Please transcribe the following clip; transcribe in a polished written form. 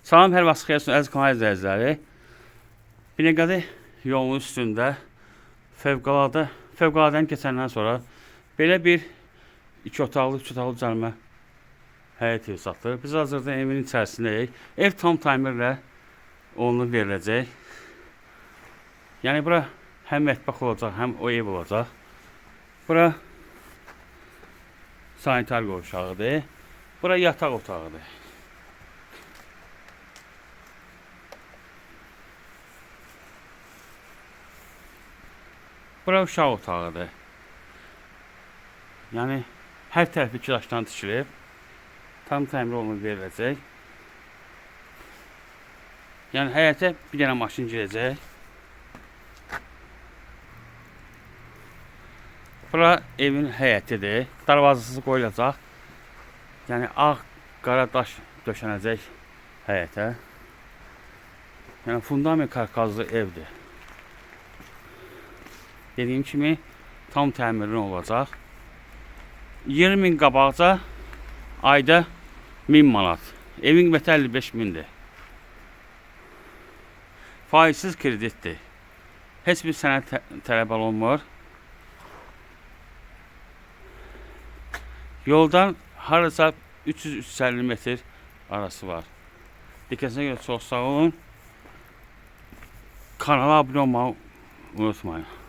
Salam, hər vaxt xeyir olsun əziz kanal izləyiciləri. Binəqədi yolunun üstündə fövqəladən keçəndən sonra belə bir 2 otaqlı, 3 otaqlı düzəlmə həyət evi satılır. Biz hazırda evin içərisindəyik. Ev tam təmirlə olunub veriləcək. Yəni bura həm mətbəx olacaq, həm o ev olacaq. Bura sanitar qovşağıdır. Bura yataq otağıdır. Bura uşaq otağıdır. Yəni hər tərəfi iki daşdan tikilib. Tam təmir olunub veriləcək. Yəni həyətə bir dənə maşın girəcək. Bura evin həyətidir. Darvazası qoyulacaq. Yəni ağ, qara daş döşənəcək həyətə. Yəni fundament karkazlı evdir. Dediyim kimi tam təmirli olacaq. 20 min qabaqca, ayda 1000 manat. Evin qiyməti 55 mindir. Faizsiz kreditdir. Heç bir sənəd tələb olunmur. Yoldan hardasa 300-350 metr arası var. Diqqətinizə görə çox sağ olun. Kanala abunə olmağı unutmayın.